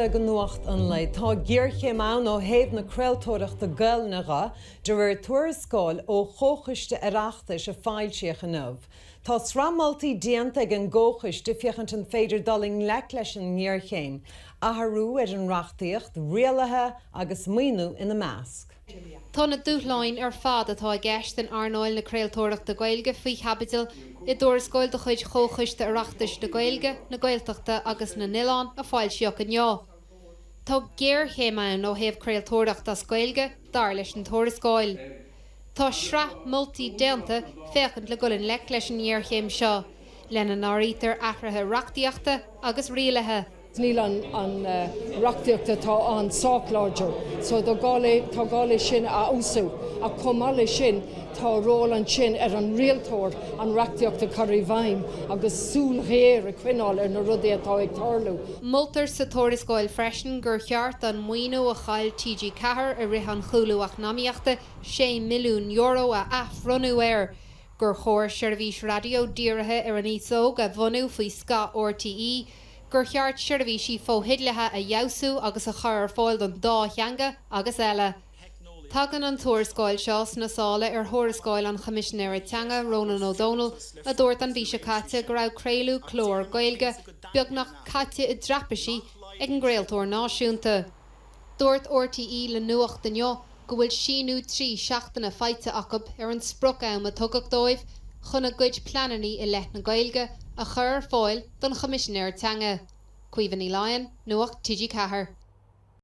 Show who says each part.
Speaker 1: go Nuacht an Lae. Tá géarchéim ann ó thaobh na craoltóireachta Gaelainne dhe, de réir tuarascáil ó Chomhchoiste Oireachtais a foilsíodh inniu. Tá sraith moltaí déanta ag an gComhchoiste féachaint an féidir dul i ngleic leis an ngéarchéim, athrú ar an reachtaíocht, rialuithe agus maoiniú ina measc.
Speaker 2: Tá na dúshláin ar fad atá i gceist in earnáil na craoltóireachta Gaeilge faoi chaibidil i dtuarascáil de chuid Chomhchoiste Oireachtais na Gaeilge, na Gaeltachta agus na nOileán a foilsíodh inniu. Tá géarchéim ann ó thaobh craoltóireacht as Gaeilge, dar leis an tuarascáil. Tá sraith moltaí déanta féachaint le dul i ngleic leis an ngéarchéim seo, lena n-áirítear athruithe reachtaíochta agus rialaithe.
Speaker 3: Níl an reachtaíocht atá ann sách láidir so tá gá le tá gá le sin a fheabhsú ach chomh maith leis sin tá ról ansin ar an rialtóir an reachtaíocht a chur i bhfeidhm agus súil ghéar a choinneáil ar na rudaí atá ag tarlú.
Speaker 2: Moltar sa tuarascáil freisin gur cheart an maoiniú a chaill TG4 i rith an chúlú eacnamaíochta, €6 milliún, a athbhronnadh air, gur chóir seirbhís raidió dírithe ar an aos óg a bhunú faoi scáth RTÉ, gur cheart seirbhísí fotheidealaithe a fheabhsú agus a chur ar fáil don dá theanga agus eile. Tagann an tuarascáil seo sna sála ar thuarascáil an Choimisinéara Teanga, Rónán Ó Domhnaill, a dúirt an mhí seo caite go raibh craoladh clár Gaeilge beagnach caite i dtraipisí ag an gcraoltóir náisiúnta. Dúirt RTÉ le Nuacht inniu go bhfuil síneadh 3 seachtaine faighte acu ar an sprioc-am a tugadh dóibh chun a gcuid pleananna i leith na Gaeilge a chur ar fáil don Choimisinéir Teanga. Caoimhe Ní Laighin, Nuacht TG4.